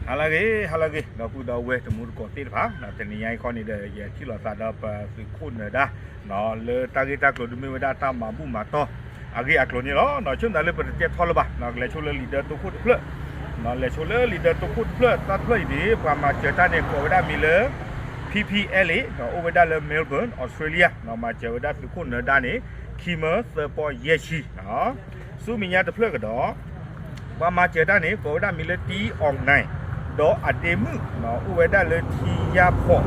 ဟါလၢအဂ့ၤ ဟါလၢအဂ့ၤ ဒီပုၢ်ဒီဝဲၢ်တံၤသကိးသ့ၣ်တဖၣ်, တနံၤညါအံၤခီန့ၣ်ဒီး ယထံၣ်လိာ်သးဒီးပသုးခိၣ်နၢၤဒါ လၢတၢ်ဂ့ၢ်တၢ်ကျိၤဒ်မ့ၢ်ဝဲဒၣ်တၢ်မၤဘူၣ်မၤတီၢ် အဂ့ၢ်အကျိၤန့ၣ်လီၤ. ဆိကမိၣ်သးလၢပတတဲထီလၢၤဘၣ်, ကလဲၤဆိလၢလံာ်ဒၢတိခိၣ်တဖျၢၣ်, လဲၤဆိလၢလံာ်ဒၢတိခိၣ်တဖျၢၣ်, တၢ်တဖျၢၣ်အံၤန့ၣ် ပှၤမၤစၢၤတၢ်န့ၣ် ကိးဝဲဒၣ်မံၤလၢ P P L A အိၣ်ဝဲဒၣ်လၢ Melbourne Australia မၤစၢၤဝဲဒၣ်သုးခိၣ်နၢၤဒါန့ၣ် ခံမၢသၢပီယဲၢ်ဆံ ဆူမဲာ်ညါတဖျၢၣ်ကဒီး ပှၤမၤစၢၤတၢ်န့ၣ် ကိးဝဲဒၣ်မံၤလၢ T Aung Naing ဒီးအဒ့မုၣ် အိၣ်ဝဲဒၣ်လၢထံယါဖီး,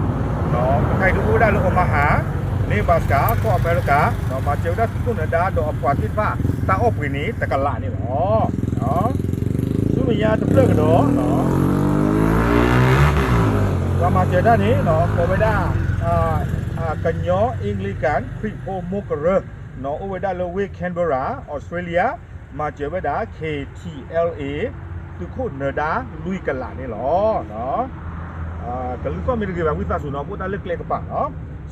တခါအံၤဒုးအိၣ်ဝဲဒၣ်လၢ Omaha Nebraska ကီၢ်အမဲရကၤ, မၤစၢၤဝဲဒၣ်သုးခိၣ်နၢၤဒါဒီးအပှၤသ့ၣ်တဖၣ် တၢ်အီၣ်ပှ့ၤန့ၣ် တကလးန့ၣ်လီၤ. ဆူမဲာ်ညါတဖျၢၣ်ကဒီး ပှၤမၤစၢၤတၢ်န့ၣ် ကိးဝဲဒၣ် ကညီ Anglican ခရံာ်ဖိမိၢ်ကရၢ အိၣ်ဝဲဒၣ်လၢဝ့ၢ် Canberra Australia မၤစၢၤဝဲဒၣ် K T L A သုးခိၣ်နၢၤဒါလွံၢ်ကလးန့ၣ်လီၤ. ကလုၢ်သီၣ်မ့ၢ်တဂ့ၤဘၣ် ဝံသးစူၤနီၤ ပအိၣ်တၢ်လၢကျဲကပၤလီၤ.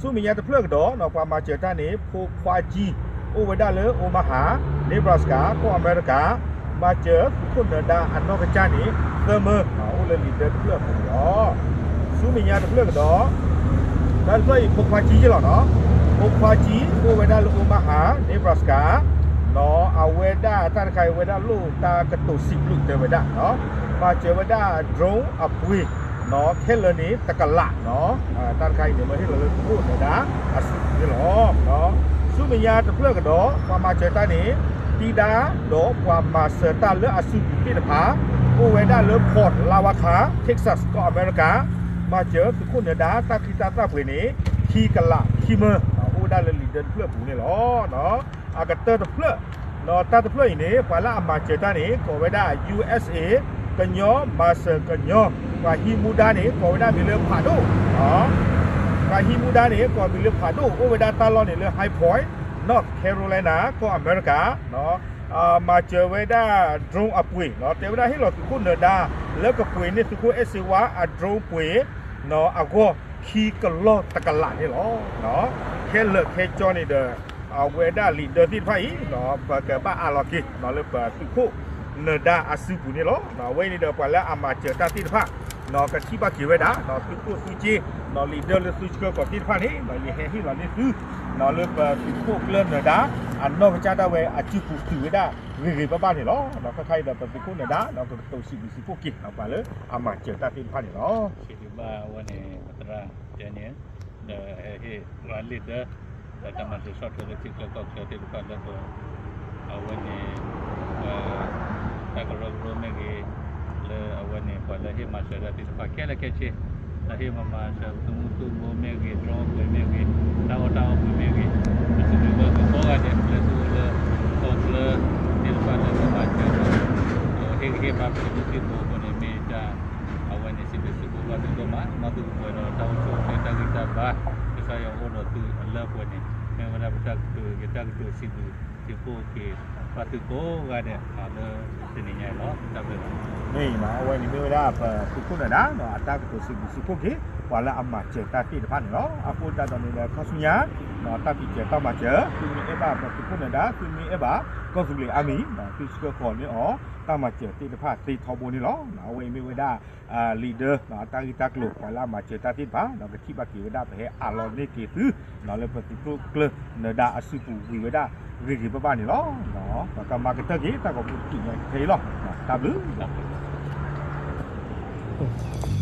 ဆူမဲာ်ညါတဖျၢၣ်ကဒီး ပှၤမၤစၢၤတၢ်န့ၣ် ဖိခွါကၠံ အိၣ်ဝဲဒၣ်လၢ Omaha Nebraska ကီၢ်အမဲရကၤ, မၤစၢၤသုးခိၣ်နၢၤဒါအနီၢ်ကစၢ်န့ၣ် သၢမၢ အိၣ်လၢလံာ်ဒၢတဖျၢၣ်အပူၤန့ၣ်လီၤ. ဆူမဲာ်ညါတဖျၢၣ်ကဒီး တၢ်တဖျၢၣ်အံၤ ဖိခွါကၠံယ့ၢ်လီၤနီၤ, ဖိခွါကၠံ အိၣ်ဝဲဒၣ်လၢ Omaha Nebraska နီၤ, အဝဲဒၣ်တၢ်တခါအံၤဝဲဒၣ်လိၣ်တၢ်ကတိၤစံးဘျုးတဲဝဲဒၣ်, မၤစၢၤဝဲဒၣ် drone အပှ့ၤ နီၤ ခဲလၢာ်န့ၣ် တကလးနီၤ, တၢ်တခါအံၤန့ၣ် မ့ၢ်ဟ့ၣ်လီၤလၢသုးခိၣ်နၢၤဒါအစုပူၤန့ၣ်လီၤ. ဆူမဲာ်ညါတဖျၢၣ်ကဒီး ပှၤမၤစၢၤတၢ်န့ၣ် တံၤဒါ ဒီးပှၤမၤစၢၤတၢ်လၢအစုပူၤသ့ၣ်တဖၣ် အိၣ်ဝဲဒၣ်လၢ Fort Lawaka Texas ကီၢ်အမဲရကၤ, မၤစၢၤသုးခိၣ်နၢၤဒါတၢ်ချံတၢ်သၣ်ပှ့ၤန့ၣ် ခံကလးခံမၢ အိၣ်ဝဲဒၣ်လၢလံာ်ဒၢတဖျၢၣ်အပူၤန့ၣ်လီၤ. အကတၢၢ်တဖျၢၣ် တၢ်တဖျၢၣ်အံၤန့ၣ် ပှၤလၢအမၤစၢၤတၢ်န့ၣ် ကိးဝဲဒၣ် U S A ကညီမၤစၢၤကညီ ပှၤဟံးမူဒါန့ၣ် ကိးဝဲဒၣ်မံၤလၢဖးဒိၣ်, ပှၤဟံးမူဒါန့ၣ် ကိးမံၤလၢဖးဒိၣ် အိၣ်ဝဲဒၣ်တၢ်လီၢ်န့ၣ်လၢ High Point North Carolina ကီၢ်အမဲရကၤ, မၤစၢၤဝဲဒၣ် drone အပှ့ၤ တဲဝဲဒၣ်ဟ့ၣ်လီၤသုးခိၣ်နၢၤဒါ လၢကပှ့ၤန့ၢ်သုးခိၣ်အဲၣ်စ့ဝါအ drone ပှ့ၤ အဂီၢ် ခံကလီၢ်တကလးန့ၣ်လီၤ. ခဲလၢာ်ခဲဆ့န့ၣ်ဒီး အဝဲဒၣ်လံာ်ဒၢသ့ၣ်တဖၣ်အံၤ ပကဘၣ်အးလီၤက့ၤလၢပသုးခိၣ်နၢၤဒါအစုပူၤန့ၣ်လီၤ. အဝဲန့ၣ်ဒီး ပှၤလၢအမၤစၢၤတၢ်သ့ၣ်တဖၣ် ကထံၣ်ဘၣ်က့ၤဝဲဒၣ် သုးခိၣ်သုးက့ လံာ်ဒၢလၢသုဆှၢကီးသ့ၣ်တဖၣ်န့ၣ် ယဟဲဟ့ၣ်လီၤန့ၢ်သု လၢပသုးခိၣ်ကျၢၢ်နၢၤဒါ အနီၢ်ကစၢ်ဒၣ်ဝဲအစုပူၤတုၤဝဲဒၣ်ဂ့ၤဂ့ၤဘၣ်ဘၣ်န့ၣ်လီၤ. ခဲခါအံၤဒီးပသုးခိၣ်နၢၤဒါ ကကတိၤစံးဘျုးစံးဖှိၣ်က့ၤ ပှၤလၢအမၤစၢၤတၢ်သ့ၣ်တဖၣ်န့ၣ်လီၤ. စံးဘျုးဘၣ်အဝဲန့ၣ် ပသရၣ်တဲန့ၣ် ဒီးဟဲဟ့ၣ်ပှၤလံာ်ဒၢ ဒီးတၢ်မၤစၢၤဆီၣ်ထွဲလၢထံချၢကီၢ်ချၢသ့ၣ်တဖၣ်လၢပ အဝဲန့ၣ် ပ တၢ်ကရၢကရိမ့ၢ်ဂ့ၤ လၢအဝဲန့ၣ် ပှၤလၢဟ့ၣ်မၤစၢၤတၢ်သ့ၣ်တဖၣ်ခဲလၢာ်ခဲဆ့ လၢဟ့ၣ်မၤမၤစၢၤ သုးမုၢ်သံၣ်ဘိမ့ၢ်ဂ့ၤ drone အပှ့ၤမ့ၢ်ဂ့ၤ တၢ်အီၣ်တၢ်အီပှ့ၤမ့ၢ်ဂ့ၤ ပစံးဘျုးဘၣ်သုကိးဂၤဒဲး လၢသုအိၣ်လၢ ကီၢ်ချၢသ့ၣ်တဖၣ်လၢသုမၤစၢၤ ဒီးဟ့ၣ်ဂံၢ်ဟ့ၣ်ဘါသုးမုၢ်သံၣ်ဘိအဃိန့ၣ် မ့ၢ်တၢ် အဝဲန့ၣ်စံးဘျုးစံးဖှိၣ်ဘၣ်သုဒိၣ်မး မ်သုကပှဲၤဒီးတၢ်အိၣ်ဆူၣ်အိၣ်ချ့တၢ်ဂံၢ်တၢ်ဘါ ကစၢ်ယွၤအိၣ်ဒီးသုအလၢပှဲၤန့ၣ် မ့ၢ်ဝဲဒၣ်ပတၢ်ကတိၤ ယတၢ်ကတိၤစံးဘျုးစံးဖှိၣ်က့ၤ ဘၣ်သုကိးဂၤဒဲး လၢတနံၤညါအံၤလီၤ တၢ်ဘျုးလီၤ. မ့ၢ်အံၤမး အဝဲန့ၣ်မ့ၢ်ဝဲဒၣ်ပသုးခိၣ်နၢၤဒါ အတၢ်ကတိၤစံးဘျုးစံးဖှိၣ်က့ၤ ပှၤလၢအမၤစၢၤတၢ်သ့ၣ်တဖၣ်န့ၣ်လီၤ. အဃိသတးဒီးန့ၣ်ဒီး ခါဆူညါ တၢ်ဖံးစၢၤတၢ်မၤစၢၤ သုမ့ၢ်အဲၣ်ဘၣ်ပသုးခိၣ်နၢၤဒါ သုမ့ၢ်အဲၣ်ဘၣ် ကီၢ်သူလ့ၤအါမံၤ သုဆှၢဃီၤန့ၢ်အီၤ တၢ်မၤစၢၤသ့ၣ်တဖၣ်သ့ထီဘိန့ၣ်လီၤ. အဝဲအံၤမ့ၢ်ဝဲဒၣ် လံာ်ဒၢ အတၢ်ဂ့ၢ်တၢ်ကျိၤ ပှၤလၢအမၤစၢၤတၢ်သ့ၣ်တဖၣ် ကထံၣ်ဘၣ်က့ၤဝဲဒၣ် ပဟဲအးလီၤန့ၢ်က့ၤသု လၢပသုးခိၣ်ကျၢၢ်နၢၤဒါအစုပူၤဝံၤဝဲဒၣ် ဂ့ၤဂ့ၤဘၣ်ဘၣ်န့ၣ်လီၤ. ပကမၤကတၢၢ်က့ၤ တၢ်ဂီၤမူတခါညါခဲအံၤလီၤ. တၢ်ဘျုး